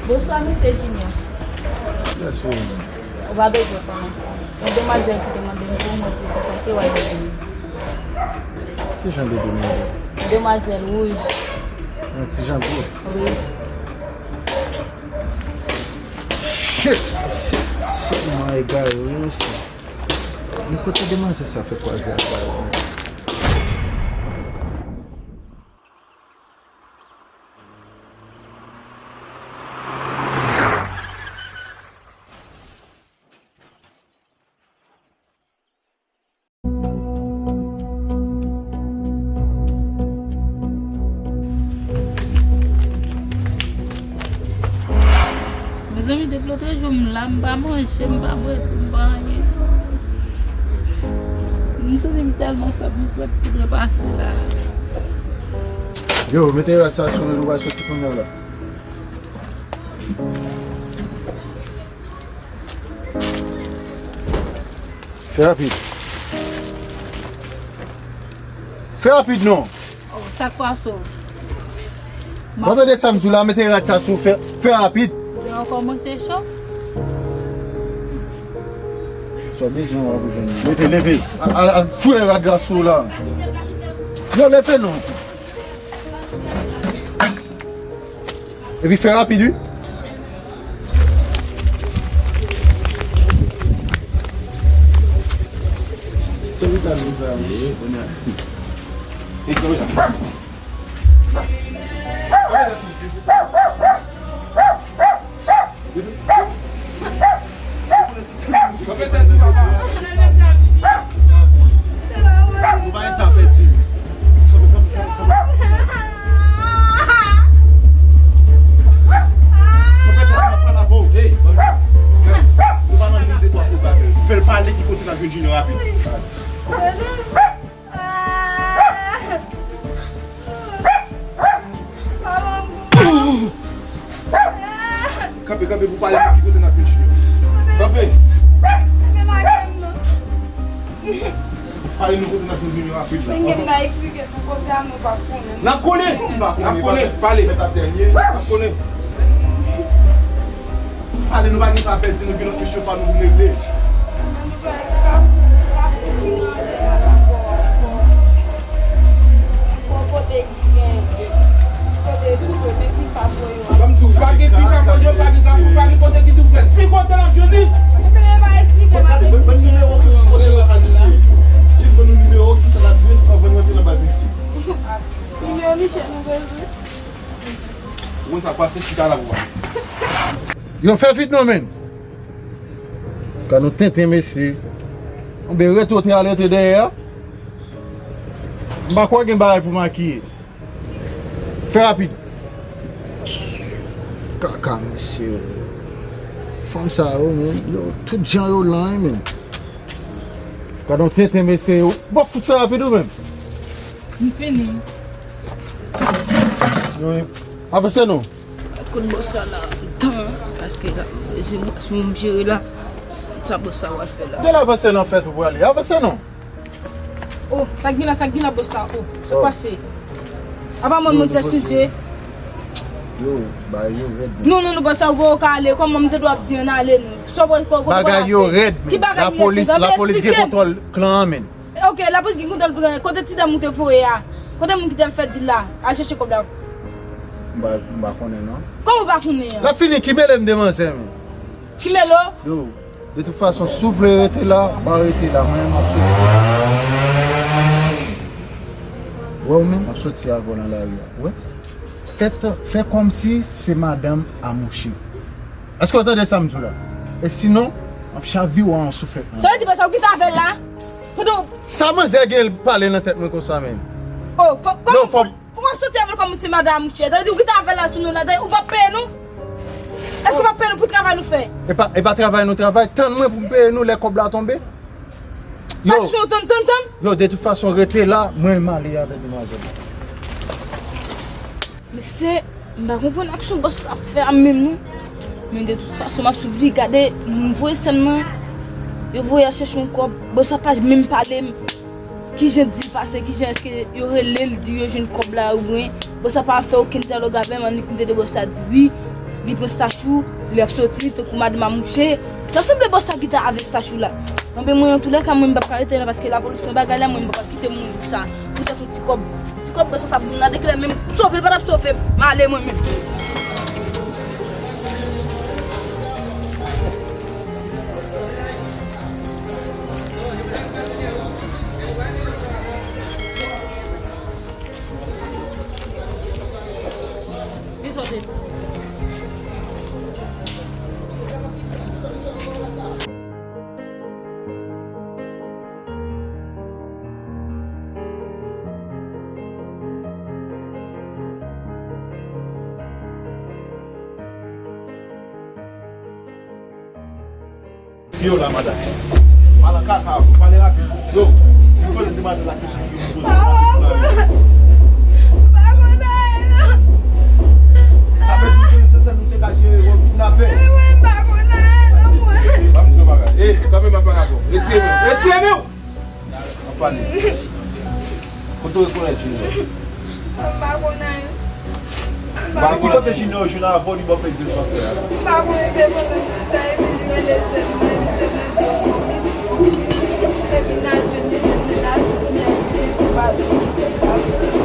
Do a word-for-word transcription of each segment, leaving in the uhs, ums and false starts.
Bonswa, mesye Junior. Yes, wi. Ou pa bezwen konnen. Yon demwazèl ki te mande m pou mwen di kontakte w al legliz. Ki jan de demwazèl? Demwazèl wouj. Yon ti jan gwo. Wi. Shit! Se, se mwen egare, wi, mesye. Men kote demwazèl sa fè kwaze ak la yo? Mezanmi, depi lòt jou m la, m pa manje, m pa bwè, m pa anyen. M santi m tèlman fèb, m prèt pou trepase la. Yo, mete rad sa sou nou, nou pral soti kounye a la. Fè rapid. Fè rapid non. Oh, sa k pase w? W tande sa m di w la, mete rad sa sou, fè, fè rapid. Ou ankò mwen se cho? Sa w bezwen w ap jwenn. Leve, leve. Al, al, al foure rad la sou w la. Yo, leve non. Epi fè rapid, wi. Fè l pale ki kote n ap jwenn Junior rapid. Kanpe, kanpe pou pale nou ki kote n ap jwenn Junior. Kanpe. Pale nou kote n ap jwenn Junior rapid la. N ap konnen. N ap konnen. Pale. N ap konnen. Pale, nou pa gen pa pèdi, nou gen lòt kesyon pa nou pou n regle. Ban m di w, pa gen piga, pa gen, pa gen kafou, pa gen kote ki tou frèt. Ti kote l ap jwenn li. Ban m, ban m nimewo ki kote l ap al mesye. Jis ban nou nimewo ki sa l ap jwenn anvan n rantre nan baz mesye. Nimewo Michel nou bezwen. Ou konn sa k pase, chita la pou wè. Yo, fè vit non, menn. Gad yon tenten, mesye. Yon be rete w te al rete dèyè a. M pa kwè gen bagay pou makiye. Fè rapid. Kaka, mesye. Fanm sa yo, menn. Yo, tout jan yo lan, menn. Gad yon tenten, mesye. Bon, fout fè rapid ou menm. M fini. Wi. Avanse non. Kote bòs la la, tan, paske la, se bòs mwen m jere la. Sa bòs la w al fè la. De la avanse nan fèt ou prale. Avanse non. Oh, sa k gen la, sa k gen la, bòs la. Oh, sa k pase? Apa mwen, mwen fè sijè. Yo, bagay yo rèd, men. Non, non, non, bòs la, ou poko ka ale. Kòman m te dwe ap di ann ale, non? Sa w poko, poko ka fè. Bagay yo rèd, men. Ki bagay yo rèd? Lapolis, lapolis gen kontwòl klan an, men. Ok, lapolis gen kontwòl klan an. Kote ti dam ou te voye a? Kote moun ki t al fè dil la? Al chèche kòb la. M pa, m pa konnen, non. Kòman ou pa konnen an? L ap fini, ki mele m de manzè, men. Ki mele w? Yo, de tout fason, si w vle rete la, m a rete la, mwen, m ap soti. Wè w menm, m ap soti avè w nan lari a. Wè? Fè, fè kòmsi se madanm a mouche. Èske w tande sa m di w la? E sinon, m ap chavire w an souflèt mwen. Sa vle di, bòs la, ou kite avè l la? Pandan w... Sa manzè gen pale nan tèt mwen konsa, menn? Oh, fò, kòman, fò, kòman w ap soti avè l kòmsi se madanm a mouche? Sa vle di, ou kite avè l la sou nou la, sa vle di, ou p ap peye nou? Èske ou p ap peye nou pou travay nou fè? E pa, e pa travay nou travay, tann mwen pou m peye nou lè kòb la tonbe. Yo. Sa di sou tann, tann, tann? Yo, de tout fason, rete la, mwen m ale avèk demwazèl la. Mesye, m pa konprann aksyon bòs la ap fè a menm non. Men de tout fason, m ap swiv li, gade, m voye sèn nan. Yo voye al chèche yon kòb, bòs la pa menm pale m. Kijan dil pase, kijan èske yo rele l, di yo jwenn kòb la oubyen bòs la pa fè okenn dyalòg avè m, annik m tande bòs la di wi. Li pran Stachou, li ap soti, tankou madanm a mouche. Sa sanble bòs la ki ta avè Stachou la. Anben mwen, antoulèka, mwen, m p ap ka rete la, paske lapolis nan bagay la, mwen, m p ap kite moun pou sa. Poutèt yon ti kòb, ti kòb responsab moun nan deklè menm, sove l pa t ap sove m. M ale mwen menm. Ki sa w te di? Yo la, madanm. Malan kaka, ou pale rapid. Yo, ou poze demwazèl la kesyon ki yo poze. Pa konn anyen, non. Pa konn anyen, non. Sa vle di ke se sèl nou te ka jere, yo kidnape. Mwen, mwen pa konn anyen, non, mwen. Ban m di w bagay. Ey, kanpe m ap pale avè w. Retire men w. Retire men w. Ap pale. Kote w rekonèt Junior? Mwen pa konn anyen. Mwen pa konn. Ki kote Junior jwenn avè w, li ba w fè di l sa w fè a? Mwen pa konn, se pandan ki l ta epi li rele sè m nan, epi sè m nan di l yon pis. Epi n al jwenn li, jwenn li la, kounye a, epi pa di l.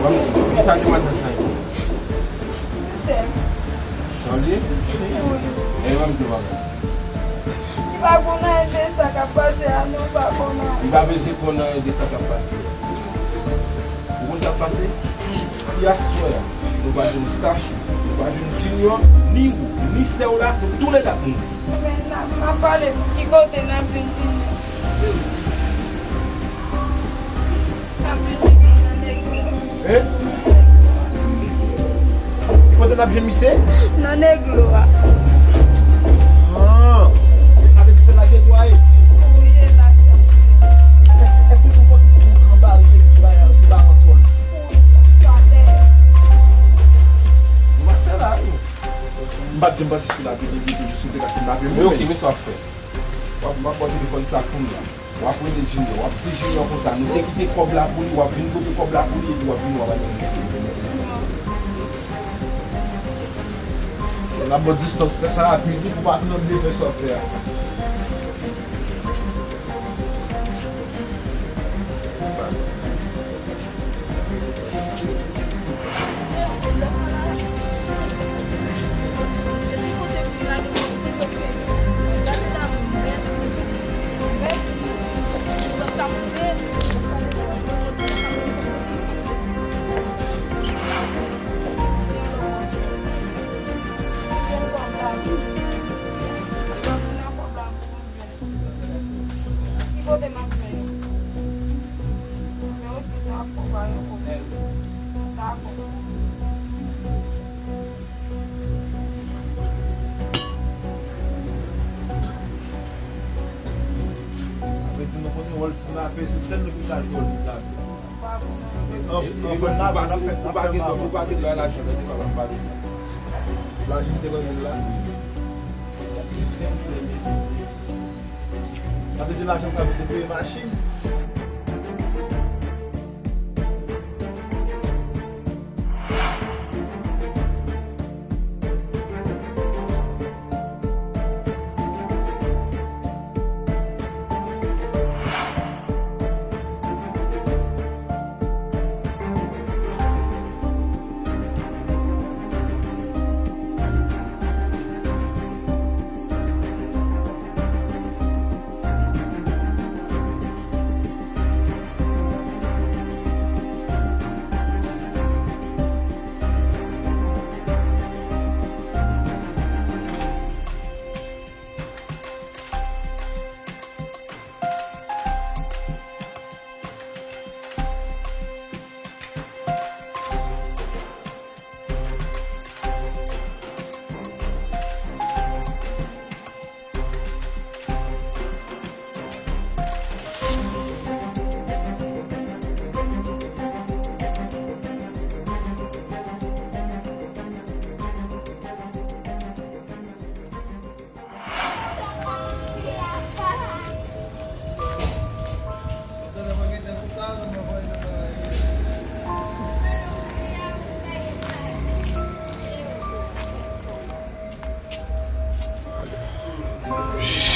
Ban m di w, kisa demwazèl sa ye? Sè m. Jan l ye? Wi. E ban m di w bagay. Li pa konn anyen de sa k ap pase a, non, pa konn anyen. Li pa bezwen konn anyen de sa k ap pase a. Ou konn sa k pase? Si aswè a, nou pa jwenn Stachou, nou pa jwenn Junior, ni ou, ni sè w la, nou toulède ap mouri. Men n ap, m ap pale, ki kote n ap jwenn Junior? N ap jwenn Junior nan Negro. Hein? Ki kote n ap jwenn misye? Nan Negro a. Ah. Sa vle di se la geto a ye? Wi, e la sa. Èske, èske se yon kote ki gen yon gran baryè ki ba, ki ba kontwòl? Wi, sa dèyè. Nou pa fè la, wi. M pa t janm panse sou la te gen, gen, gen, sou te ka kidnape moun. Men ok, men sa w ap fè. W ap, m ap ba w telefòn sa kounye a. W ap rele Junior, w ap di Junior konsa, nou te kite kòb la pou li, w ap vin pote kòb la pou li, epi w ap vini, w ap al. N ap ba w distans, fè sa rapid, wi, pou w pa trande, fè sa w ap fè a. Ki kote m ap jwenn yo? Men yo di nou ap konpare yon kote. Dakò. Sa vle di nou konnen wòl kidnape, se sèl nou ki ka jwe wòl kidnape. An, an, an, n ap, n ap fè, n ap fè mal. Ou pa gen dwa, ou pa gen dwa lajan nan depa m ap pale sa. Lajan te nan men l la. Sa vle di lajan sa pou te peye machin.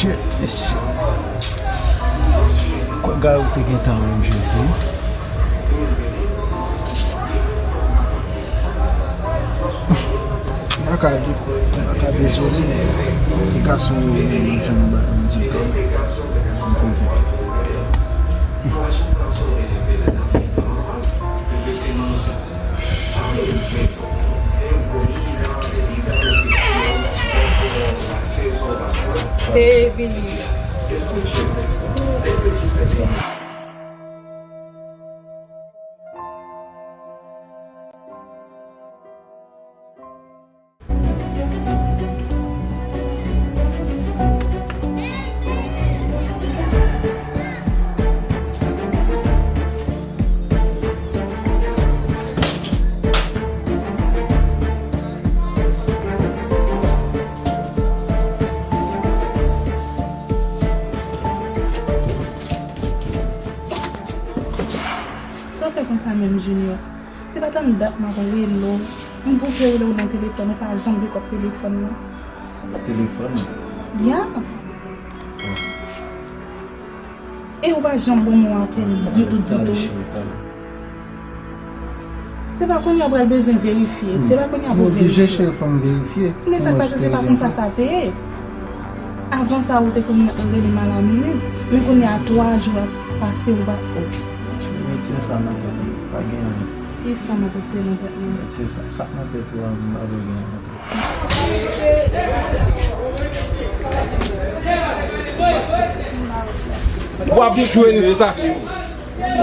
Shit, mesye. Kwè gari w te gentan menm, Jezi. M pa ka di, m pa ka dezole, men e gason yo menm, m di, m di, m kontan. Te vini. Sa w fè konsa menm, Junior? Se pa tann dat m ap rele w. M bouke rele w nan telefòn, ou pa janm rekòt telefòn nan. Telefòn? Ya. E ou pa janm ban m yon apèl ditou, ditou. Se pa kounye a w pral bezwen verifye. Se pa kounye a pou verifye. Cheri, fò m verifye. Men sa k pase, se pa konsa sa te ye. Avan sa, ou te konn rele m a la minit. Men kounye a, twa jou ap pase, ou pa. Cheri, retire sa nan tèt ou. Pa gen anyen. Kisa m ap retire nan tèt mwen? Retire sa. Sa k nan tèt ou a, m pa vle gen anyen. W ap jwenn sa.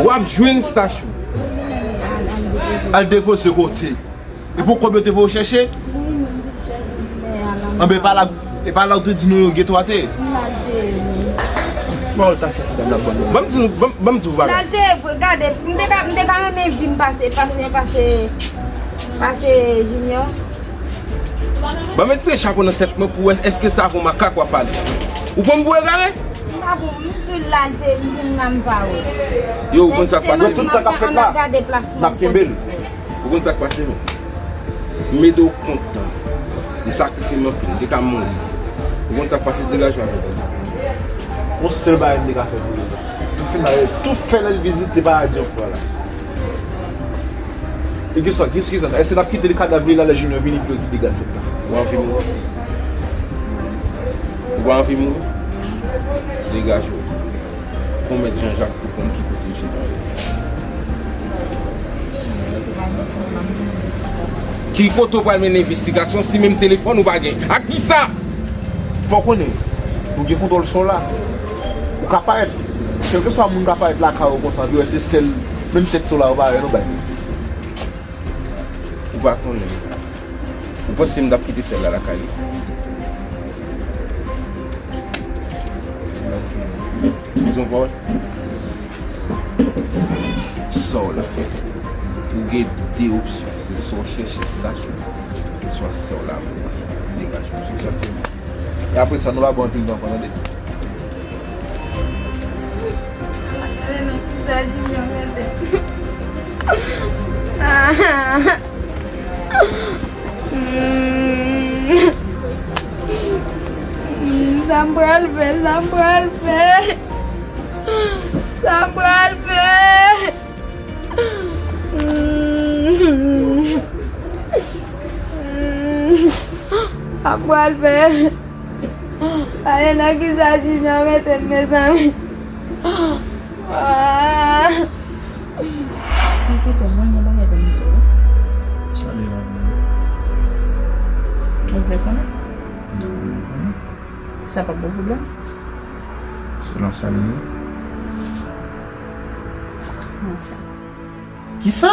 W ap jwenn Stachou. Al depoze kote? Epi w konn yo te voye w chèche? Anben, e pa la, e pa la w te di nou yo geto a te ye? Pawòl ta fè ti dam la ban nou. Ban m di nou, ban m, ban m di nou bagay. Gade, m te ka, m te ka renmen vi m pase, pase, pase, pase Junior. Ban m retire chapo nan tèt mwen pou wè èske se avè yon makak w ap pale. Ou pran m pou egare? M pa pou m di l la, l te vin la, m pa wè. Yo, ou konn sa k pase? Tout sa k ap fèt la, n ap kenbe l. Ou konn sa k pase, non? M ede w kontan. M sakrifye m anpil. M te ka mouri. Ou konn sa k pase? Degaje w avè m. Yon sèl bagay m te ka fè pou li. Tou fin la, tou fè lè l vizite paradis ankò la. E kisa, kisa, kisa? Èske n ap kite li kadav li la lè Junior vini pou yo kite gad fèt la? Ou anvi mouri? Ou pa anvi mouri? Degaje w. Konmèt Jan Jak pou konn ki kote Junior ye. Ki kote w pral mennen envestigasyon si menm telefòn ou pa gen? Ak kisa? Fò w konnen, ou gen kontwòl sou w la. Ou ka parèt, kèlkeswa moun ka parèt lakay ou konsa, epi wè se sèl menm tèt sou w la ou pa wè non, bay. Ou pa konnen. Ou panse m t ap kite sèl la lakay li? Dizon pawòl. Sè w la. Ou gen de opsyon. Se swa w chèche Stachou, se swa sè w la mouri. Degaje w. Se sa k te bon. E apre sa, nou pa bon anpil tan ankò, tande. Mwen nan kisa Junior mete. Sa m pral fè, sa m pral fè. Sa m pral fè. Sa m pral fè. Alena, kisa Junior mete m, mezanmi? Ah. Ti pito, mwen gen bagay pou m di w. Sa li la? Ou vle konnen? Mwen vle konnen. Sa p ap bon pwoblèm? Selon sa li ye. Kòman sa? Kisa?